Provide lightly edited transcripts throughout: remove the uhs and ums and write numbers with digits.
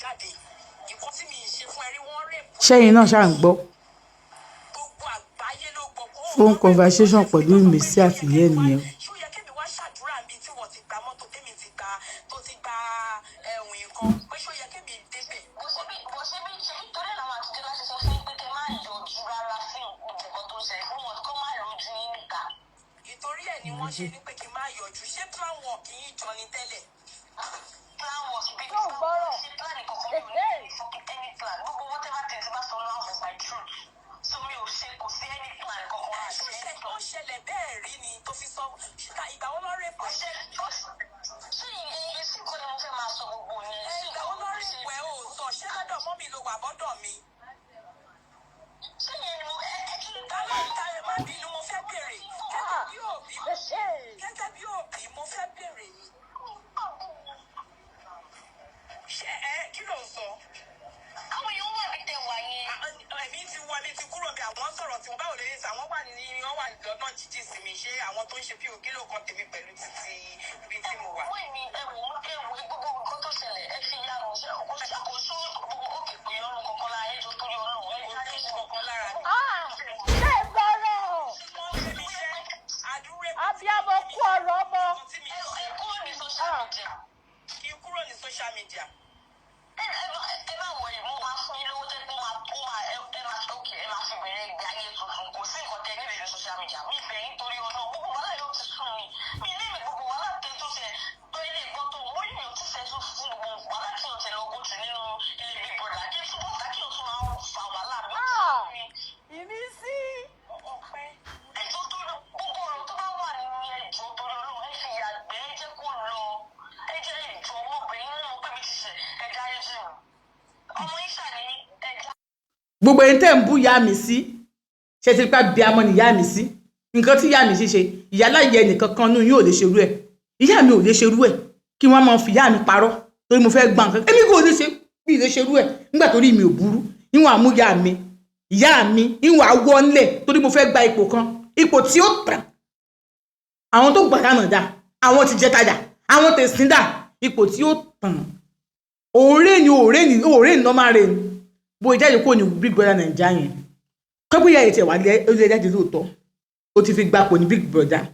Jáde nǹkan tí mi ì ṣe fún ẹ rí, wọ́n rape. Ṣẹ́yìn náà ṣáà ń gbọ́ Gbogbo àgbáyé ló gbọ́. phone conversation pẹ̀lú Ìmísí àti ìyá ẹ̀ nìyẹn. Ṣó yẹ kémi wá ṣàdúrà mi tí wọ́n ti gba mọ́tò, tèmi ti gba, tó ti gba ẹ̀wìn nǹkan, pé ṣó yẹ kémi débẹ̀? Bó ṣe bí ṣe nítorí làwọn àtijọ́ láti sọ fún yín pé kẹ́ má yọjú rárá sí nǹkan tó ń ṣẹlẹ̀ fún wọn, kó má rojú yín níta. Ìtorí ẹ̀ ni wọ́n ṣe ní pé kí n má yọjú. Ṣé plan work yín jọ ni tẹ́lẹ̀? Plan work bí? Yóò gbọ́rọ̀. Ṣe plan kankan, mi ò ní any fucking any plan. Gbogbo whatever thing tí bá sọ now is my truth, so mi ò ṣe, kò sí any plan kankan. Ṣó ṣe ó ṣẹlẹ̀ bẹ́ẹ̀ rí ni tó fi sọ ìgbà wo ló rape ẹ? Ṣé iye sí nǹkan ni mo fẹ́ máa sọ gbogbo yẹn? Ẹ ìgbà wo ló rape ẹ? Ò sọ, ṣé lọ́dọ̀ mummy ló wà bọ́dọ̀ mi? Ṣé ìyẹn ni mo ẹ kí n Ta ló ń ta ẹ? Má bínú, mo fẹ́ béèrè gẹ́gẹ́ bí òbí, gẹ́gẹ́ bí òbí, mo fẹ́ béèrè ni. Ṣé ẹ kí ló ń sọ? Àwọn èèyàn wà ní tẹwà yẹn. Èmi ti wọ, mi ti kúrò bí àwọn sọ̀rọ̀ tí wọ́n báwo lè ṣe. Àwọn wà ní, wọ́n wà lọ́nà jíjìn sí mi. Ṣé àwọn tó ń ṣe pí kí ló kan tèmi pẹ̀lú títí ibi tí mo wà? Wọ́n ní ẹ wò ó, ẹ wò ó, gbogbo nǹkan tó ṣẹlẹ̀, ẹ fi yá wọn ṣe kò ṣàkóso gbogbo òkè pé ọrùn kankan lára ẹ jọ torí Ọlọ́run ẹ Kò jáde sí kankan lára mi. Ah, ṣé ẹ gbọ́rọ̀? Wọ́n fi mi ṣẹ́ àdúrà. Abiyamọ kú ọ̀rọ̀ ọmọ. Tí mi ẹ ẹ kúrò ní social media. Kí n kúrò ní social media? Ẹ má wọrí, mo máa fún yín lówó tẹ́ pé ó máa ó máa ẹ ẹ máa ókè, ẹ máa fi bẹ̀rẹ̀ ìgbé ayé tuntun. Kò sí nǹkan tẹ nílẹ̀ ní social media. Mi ìfẹ́ yín torí Ọlọ́run, gbogbo wàhálà yóò ti sún mi, mi ní mi gbogbo wàhálà tẹ tó ṣe tó ilé ìgbọ́ tó wọ́n yóò ti ṣe tó fún gbogbo wàhálà tí o tẹ lọ go through nínú ilé Big Brother, kí fún bọ́ọ̀tà kí o tún máa fa wàhálà mi ó ti Ah, sún mi. Ìmísí. Ọpẹ́. Ẹjọ́ tó lọ, gbogbo ọ̀rọ̀ tó bá wà nínú ẹjọ́ torí Ọlọ́run, ẹ fi yàgbẹ́, ẹ jẹ́ kó lọ, ẹ jẹ́ ìjọ ọmọbìnrin náà pé mi ti ṣe, ẹ dáríjì mi, ọmọ yín ṣàní ẹ já. Gbogbo ẹni tẹ́ ń bú ìyá mi sí, ṣe ti pa bí amọ́ ni ìyá mi sí. Nǹkan tí ìyá mi ṣe ṣe, ìyá láyé ẹnìkan kan nù yóò lè ṣerú ẹ̀. Ìyá mi ò lè ṣerú ẹ̀ kí wọ́n máa fi ìyá mi parọ́ torí mo fẹ́ gba nǹkan. Èmi kò lè ṣe bí lè ṣerú ẹ̀ nígbà torí mi ò burú ìwọ̀n àmúyá mi, ìyá mi ìwọ̀n àwọ̀ ńlẹ̀ torí mo fẹ́ gba ipò kan, ipò tí ó tàn. Àwọn tó gbà lánàá dà, àwọn ti jẹ tajà, àwọn tẹ̀sí dà, ipò tí ó tàn. Òórè ni, òórè ni, òórè ni, normal rain bó jáde kúrò ní Big Brother Naija yẹn, kọ́bíyà yẹn tiẹ̀ wá lé, ó lé jáde lóòótọ́, ó ti fi gbapò ní Big Brother.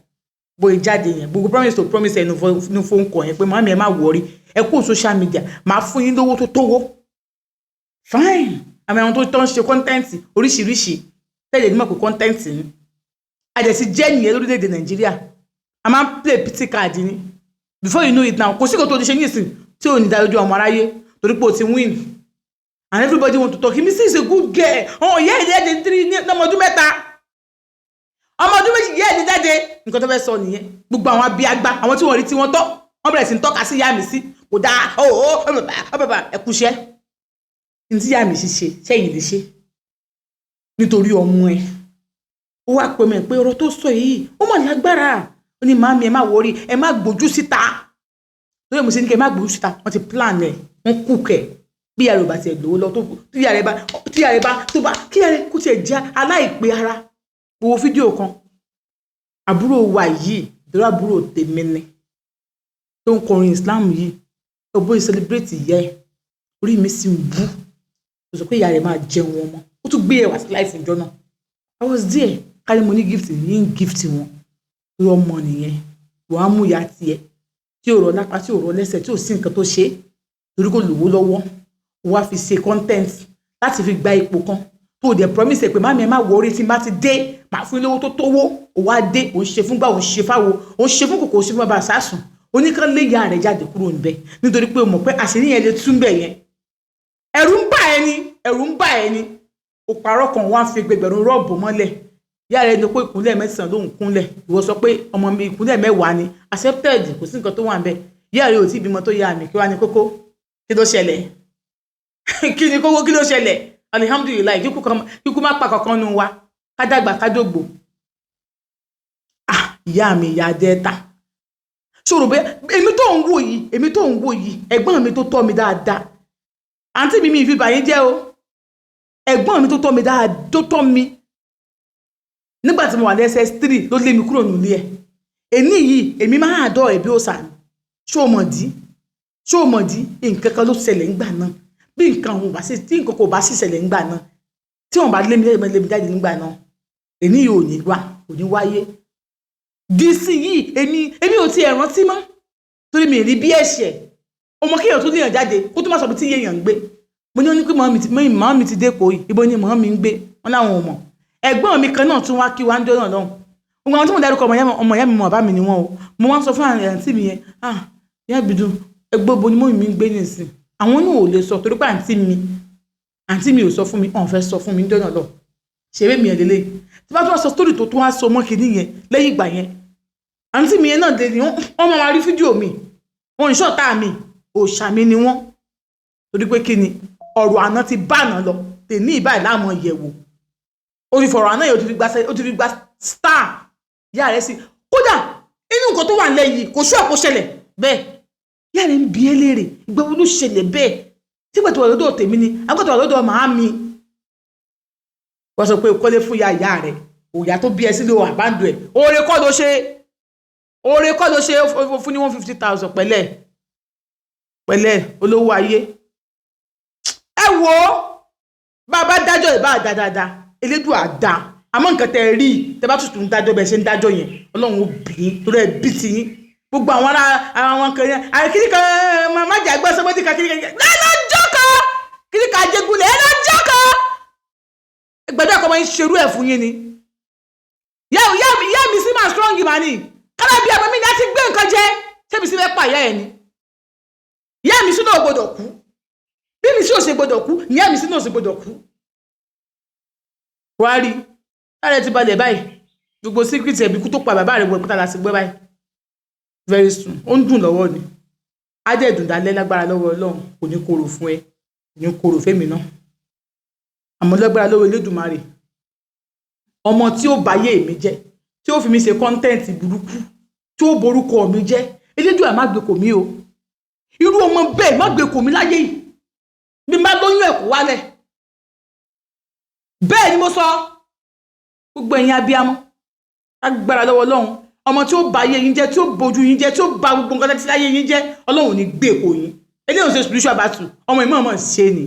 Bó jáde yẹn, gbogbo promise to promise ẹnu ní phone call yẹn pé, "Màmí, ẹ má worry, ẹ kúrò social media, màá fún yín lówó tó tówó." Fine. Àmì àwọn tó ń ṣe content oríṣiríṣi tẹ́lẹ̀ ní mọ̀ pé content ni àjẹsí jẹ́ nìyẹn. Lórílẹ̀‐èdè Nàìjíríà, a máa ń play pity card ni. Before you know it now, kò sí kò tó ti ṣe ní ìsìn tí ò ní dá lójú ọmọ aráyé torí pé o ti win and everybody want to talk. Imisi is a good girl. Ọ̀hún ìyá ẹ̀ jáde tírí ní ọmọ ọdún 3, ọmọ ọdún 2, ìyá ẹ̀ jáde. Nǹkan tó fẹ́ sọ nìyẹn. Gbogbo àwọn abiagba, àwọn tí wọ́n rí tí wọ́n tọ́, wọ́n bẹ̀rẹ̀ sí ń tọ́ka sí ìyá mi sí kò dáa. Ó ó bàbá, ó bàbá, ẹ kúṣẹ́. Ní tí ìyá mi sì ṣe sẹ́yìn lè ṣe nítorí ọmọ ẹ̀, ó wá pè mí pé ọ̀rọ̀ tó sọ yìí, ó mà lágbára. Ó ní, "Màámi, ẹ má worry, ẹ má gbójú síta." Lórí mo ṣe ní kí ẹ má gbójú síta, wọ́n ti plan ẹ̀, wọ́n kú kẹ̀. Bí ìyá rẹ̀ ò bá tiẹ̀ lówó lọ tó, tí ìyá rẹ̀ bá, tí ìyá rẹ̀ bá tó bá kí ìyá rẹ̀ kó tiẹ̀ jẹ́ aláìpé ara. Wo fídíò kan, àbúrò wa yìí, ìdúró àbúrò tèmi ni, tó ń kọrin Islam yìí, ó bóyá celebrate ìyá ẹ̀, orí mi sì ń bú. Ó sọ pé ìyá rẹ̀ máa jẹun ọmọ, ó tún gbé ẹwà sí life ìjọ náà. I was there. Kárí mo ní gift ní gift wọn lórí ọmọ nìyẹn. Wàá mú ìyá tiẹ̀ tí ò rọ lápá, tí ò rọ lẹ́sẹ̀, tí ò sí nǹkan tó ṣe é, torí kò lówó lọ́wọ́, wá fi ṣe content láti fi gba ipò kan tó o dẹ̀ promise ẹ pé, "Màmí, ẹ má worry, tí n bá ti dé, màá fún yín lówó tó tówó." Ó wá dé, ò ń ṣe fún gbà, ò ń ṣe fáwo, ò ń ṣe fún kòkò, ò ń ṣe fún bàbá àsásùn, oníkan lé ìyá rẹ̀ jáde kúrò níbẹ̀ nítorí pé o mọ̀ pé àṣírí yẹn lè tún bẹ̀ yẹn. Ẹ̀rù ń bà ẹ́ ni, ẹ̀rù ń bà ẹ́ ni. O parọ́ kan, wá fi gbẹgbẹ̀rún rọ́ọ̀bù mọ́lẹ̀. Ìyá rẹ̀ ní pé ìkúnlẹ̀ 9 lòún kúnlẹ̀, ìwọ sọ pé ọmọ mi, ìkúnlẹ̀ 10 ni. Accepted, kò sí nǹkan tó wà níbẹ̀. Ìyá rẹ̀ ò tí ì bímọ tó yá mi. Kí wàá ní kókó? Kí ló ṣẹlẹ̀? Kí ni kókó? Kí ló ṣẹlẹ̀? Alihamudulilayi. Kíkú má pa kankan nu wa, ká dàgbà, ká dògbò. Ah, ìyá mi, ìyá Delta, ṣòro bẹ́ẹ̀. Èmi tó ń wò yìí, èmi tó ń wò yìí, ẹ̀gbọ́n mi tó tọ́ mi dáadáa, àǹtí mi, mi ì fi bàyín jẹ́ o. Ẹ̀gbọ́n mi tó tọ́ mi dáadáa, tó tọ́ mi nígbà tí mo wà ní SS3, ló lé mi kúrò nílé ẹ̀. Èní yìí, èmi máa àdọ́ ẹ̀ bí ó sà ní. Ṣó o mọ̀ dí? Ṣó o mọ̀ dí? Nǹkan kan ló ṣẹlẹ̀ ńgbà náà. Bí nǹkan ò bá sí, tí nǹkan kò bá sì ṣẹlẹ̀ ńgbà náà, tí wọ́n bá lé mi jáde, lé mi jáde nígbà náà, èní yìí ò ní wá, kò ní wáyé. Dísì yìí, èmi ò tiẹ̀ rántí mọ́, torí mi rí bí ẹ̀ṣẹ̀ ọmọ kéèyàn tó léèyàn jáde kó tó má sọ pé tí èèyàn ń gbé. Mo ní ó ní pé màmá mi ti dé Èkó yìí, ibo ni màmá mi ń gbé? Wọn láwọn ò mọ̀. Ẹ̀gbọ́n mi kan náà tún wá kí wá ń jọ́nà lọ́hùn. Gbogbo àwọn tí mo dárúkọ, ọmọ ìyá mi, mọ̀ bàbá mi ni wọ́n o. Mo wá ń sọ fún àǹtí mi yẹn, "Ah, ìyá ìbídùn, ẹgbẹ́ bo ni mọ́mì mi ń gbé nísìn?" Àwọn náà ò lè sọ, torí pé àǹtí mi ò sọ fún mi, ọ̀n fẹ́ sọ fún mi níjọ́ náà lọ. Ṣeré mi ẹ̀ lélẹ̀ tí bá tún wá sọ story tó tún wá sọ mọ́ kinní yẹn lẹ́yìn ìgbà yẹn, àǹtí mi yẹn náà dé ní wọ́n máa rí fídíò mi. Wọn ń ṣọ̀tá mi, òòṣà mi ni wọ́n, torí pé kí ni? Ọ̀rọ̀ àná ti bá àná lọ, tèmi ìbáyìí láàmú yẹ̀wò. Ó ti fọ̀rọ̀ àná yẹn, ó ti fi gba star ìyá rẹ̀ sí. Kódà inú nǹkan tó wà nílẹ̀ yìí, kò sú àpò ṣẹlẹ̀ bẹ́ẹ̀. Ìyá rẹ̀ ń bi ẹ́ léèrè, ìgbà wo ló ṣẹlẹ̀ bẹ́ẹ̀? Tí gbàtọ̀ wà lọ́dọ̀ tèmi ni agbàtọ̀ wà lọ́dọ̀ màámi. Wọ́n sọ pé o kọ́lé fún ìyá ìyá rẹ̀, òyà tó bí ẹ sílé, o àbándò ẹ̀. Oore kọ́ ló ṣe, oore kọ́ ló ṣe. Ó fún ní 150,000. Pẹ̀lẹ́ pẹ̀lẹ́, olówó ayé. Ẹ wo, bàbá dájọ́ ìbá dáadáa, Elédùà dá. Àmọ́ nǹkan tẹ́ ẹ rí, tẹ́ bá tuntun ń dájọ́ bẹ́ẹ̀ ṣe ń dájọ́ yẹn, Ọlọ́run ó bì í, torí ẹ bí ti yín. Gbogbo àwọn ará àwọn kan yẹn, àìkíní kan má jà gbọ́ sọmọdé kan, kíní kan lọ́jọ́ kan, kíní kan ajégúnlẹ̀ ẹ lọ́jọ́ kan gbẹdọ̀ kọ́ máa ń ṣerú ẹ̀ fún yín ni. Ìyá mi sí máa strong mà ní kára bí ọmọ mi ní láti gbé nǹkan jẹ. Ṣé mi sí fẹ́ pa ìyá ẹ̀ ni? Ìyá mi sí náà gbọdọ̀ kú. Bí mi sí ò ṣe gbọdọ̀ kú, ìyá mi sí náà ò ṣe gbọdọ̀ kú. Wàá rí lára ẹ ti balẹ̀ báyìí. Gbogbo secret ẹ̀bí kú tó pa bàbá rẹ̀ wọ̀ pátá la sì gbọ́ báyìí. Very soon, ó ń dùn lọ́wọ́ ni, á dẹ̀ dùn dálẹ́ lágbára lọ́wọ́ Ọlọ́run. Kò ní korò fún ẹ, kò ní korò fẹ́mi náà, àmọ́ lágbára lọ́wọ́ Elédùmarè, ọmọ tí ó báyé mi jẹ́, tí ó fi mi ṣe content burúkú, tí ó borúkọ mi jẹ́, Elédùà má gbé kò mí o. Irú ọmọ bẹ́ẹ̀, má gbé kò mí láyé yìí. Bí n bá lóyún ẹ̀, kó wálẹ̀. Bẹ́ẹ̀ ni mo sọ. Gbogbo ẹ̀yin abiyamọ, lágbára lọ́wọ́ Ọlọ́run, ọmọ tí ó ba ayé yín jẹ́, tí ó bojú yín jẹ́, tí ó ba gbogbo nǹkan tẹ́tí láyé yín jẹ́, Ọlọ́run ò ní gbé èkó yín. Eléyìí ò ṣe spiritual battle, ọmọ ìmọ̀ ọmọ ṣe ni.